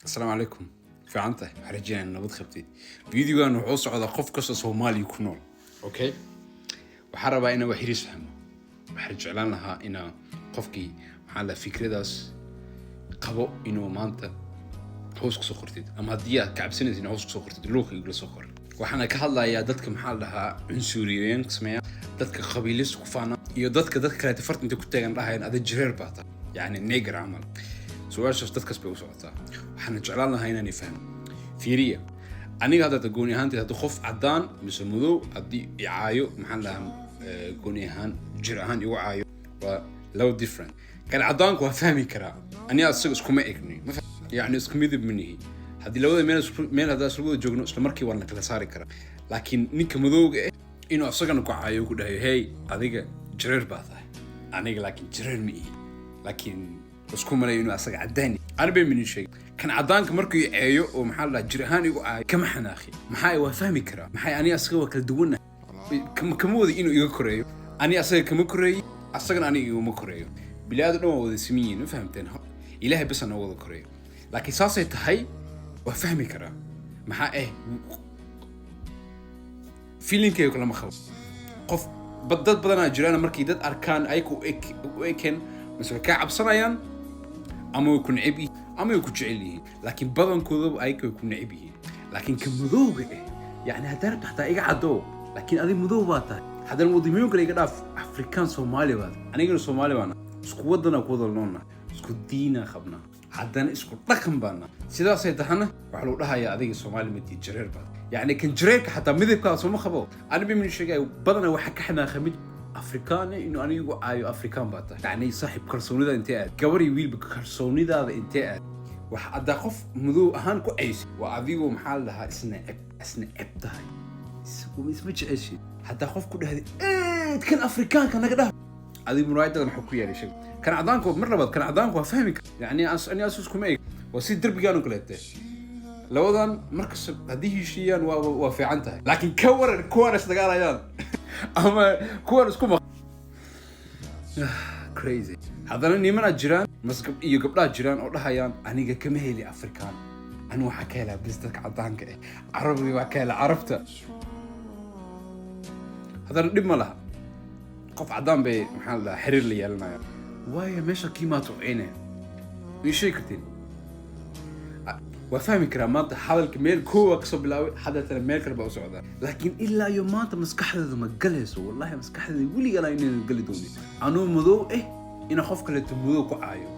Asalaamu calaykum. Fiican tahay? Waxaan rajeynaya nabad qabtid. Videogan wuxuu socdaa qof kasta Soomaaliya ku nool. Okay, waxaan rabaa inaan wax yariis fahmo. Waxaan jeclaan lahaa inaa qofkii, maxaa la, fikradaas qabo inuu maanta hoos kusoo qortid, ama haddii aad ka cabsanaysid inaad hoos kusoo qortid, luuqa igula soo qor. Waxaana ka hadlayaa dadka, maxaa la dhahaa, cunsuriyeyn sameeya, dadka qabiilis ku faana iyo dadka kaleeta farta intay ku taagan dhahayaan, "Ada jareer baa tahay," yacni neger camal. Su-aashaas dadkaas bay u socotaa. Waxaana jeclaan lahaa inaan fahmo. Fiiriya, aniga hadda gooni ahaanteed, haddii qof caddaan mise madow haddii i caayo, maxaan lahaa, gooni ahaan, jir ahaan igu caayo, waa laba different. Kan caddaanku waa fahmi karaa, aniga asaga iskuma egni, yacni isku midab ma nihi. Haddii labada meel meel haddaan isla wada joogno, isla markii waan la kala saari karaa. Laakiin ninka madowga ah inuu asagana ku caayo, ku dhahayo, "Hey, adiga jareer baa tahay," aniga laakiin jareer ma ihi, laakiin isku malayo inuu asaga caddaan yahay. Ani bay minin sheegay, kan caddaanka markuu i ceeyo oo, maxaa la dhahaa, jir ahaan igu caayo, kama xanaaqi. Maxaa? Waa fahmi karaa. Maxay? Aniga asaga waa kala duwannahay. Kama wada inuu iga koreeyo, ani asaga kama koreeyo, asagana aniga iguma koreeyo. Bili-aadam dhan waa wada siman yihiin, ma fahamteen? Ilaahay basa noo wada koreeyo. Laakiin saasay tahay, waa fahmi karaa. Maxaa feelingkayga kalama qabo qof. Dad badanaa jiraan markay dad arkaan ayaga u ekeen, mise way kaa cabsanayaan ama way ku neceb yihiin ama way ku jecel yihiin, laakiin badankoodaba ayaga way ku neceb yihiin. Laakiin ka madowga ah, yacni haddii rabta xataa iga caddo, laakiin adig madow baa tahay. Haddana wadamooyin kale iga dhaaf, Afrikaan Soomaali baa tahay, anigana Soomaali baana, isku waddanaa ku wada noolna, isku diinaa qabnaa, haddana isku dhaqan baana. Sidaasay tahana waxaa lagu dhahayaa, "Adiga Soomaali ma tiid, jareer baad." Yacni kan jareerka xataa midabkaada sooma qabo. Ani ba min sheegaya, badanaa waxaa ka xanaaqa mid Afrikaan inuu anigu caayo, "Afrikaan baa tahay." Yacni saaxiib, kalsoonida intee aad, gabar iyo wiilba, kalsoonidaada intee aad? Wax haddaa qof madow ahaan ku caysid, waa adigoo, maxaa la dhahaa, isna ceb tahay, isma jeceshid. Haddaa qof ku dhahday, "Eed, kan Afrikaanka naga dhah," adiga muraayadada maxaa ku yeelay? Sheeg. Kan cadaanku, mar labaad, kan cadaanku waa fahmi kara. Yani ani asus kuma eg, waa si derbigaan oo kaleete. Labadan markasta haddii heshiiyaan waa fiican tahay, laakiin ka waran kuwaan isdagaalayaan ama kuwaan isku maq crazy? Haddana nimanaa jiraan mas iyo gabdhaa jiraan oo dhahayaan, "Aniga kama heli Afrikaan, ani waxaa ka helaa bis dadka cadaanka ah, Carabi waa ka helaa, Carabta." Haddana dhib ma laha, qof caddaan bay, maxaa la dhahaa, xiriir la yeelanaya. Waayo meesha kiimaa tucine ii sheegi kartiin? Waa fahmi karaa. Maanta hadalka meel koowa kasoo bilaabay, hadaltana meel kale baa u socdaa, laakiin ilaa iyo maanta maskaxdeeda ma galayso. Wallahi maskaxdeeda weligaa inaynan gali doonin, anuu madow eh ina qof kaleeto madow ku caayo.